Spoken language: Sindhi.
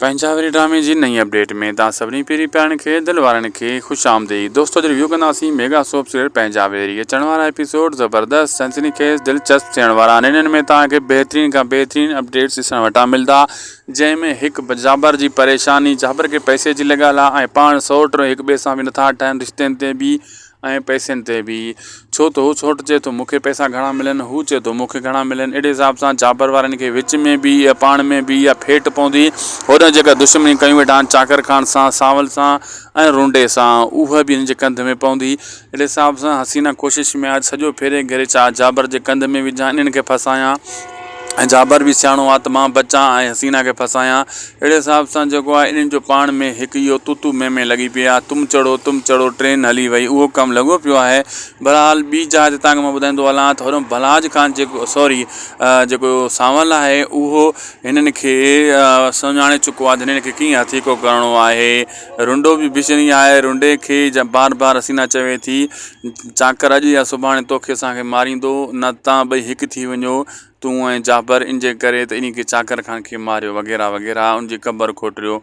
پنهنجا وري ڊرامي جي نئين اپڊيٽ ۾ توهان سڀني پيري پيارن کي دل وارن کي خوش آمديد دوستو اڄ ريويو ڪنداسين ميگا سوپ سيريل پنهنجا ويري اچڻ وارا ايپيسوڊ زبردست سنسني خيز دلچسپ ٿيڻ وارا آهن انهن ۾ توهان کي بهترين کان بهترين اپڊيٽس ڏسڻ وٽان ملدا جنهن ۾ هڪ جابر جي پريشاني جابر کي پئسي جي لڳل آهي ۽ پاڻ سئوٽ هڪ ٻئي سان به نٿا ٺهن رشتن تي به ۽ پئسن تي به. ڇو ته هو سوٽ چئي ٿو مون کي پئسا گهڻا ملن، هو چئي ٿو مون کي گهڻا ملن. اهڙي حساب سان جابر وارن کي وچ ۾ به يا پاڻ ۾ به اها ڦيٽ پوندي. هوڏانهن جيڪا دشمني ڪيون ويٺا آهن چاڪر خان سان، سانول سان ۽ رونڊي سان، اها به هنن جي ڪنڌ ۾ پوندي. اهڙي حساب سان حسينه ڪوشش ۾ آهي ته سڄو ڦيري گهيري چا جابر جي ڪنڌ ۾ وجهان، انهن کي ڦاسايان. ۽ جابر به سياڻو آ ته مان بچان ۽ حسينه کي ڦاسايان. اهڙي حساب سان جيڪو آهي انهن جو پاڻ ۾ هڪ اهو تو تو مين مين لڳي پئي آهي. تم چڙهو تم چڙهو ٽرين هلي وئي اهو ڪم لڳو پيو آهي. بهرحال ٻي جاء تي توهان کي مان ٻڌائيندو هلان ته هوڏانهن بلاج خان جيڪو سوري جيڪو سانول آهي اهو هنن کي سڃاڻي چڪو آهي ته هنن کي ڪيئن هٿيڪو ڪرڻو آهي. رنڊو به بشني آهي رنڊي کي بار بار حسينه چوي ٿي چاڪر اڄ يا سڀاڻي توکي اسان کي ماريندو نه تان ٻئي هڪ ٿي وڃو تون ۽ جابر ان جي ڪري ته انهي کي چاڪر خان کي ماريو وغيره وغيره ان جي قبر کوٽريو.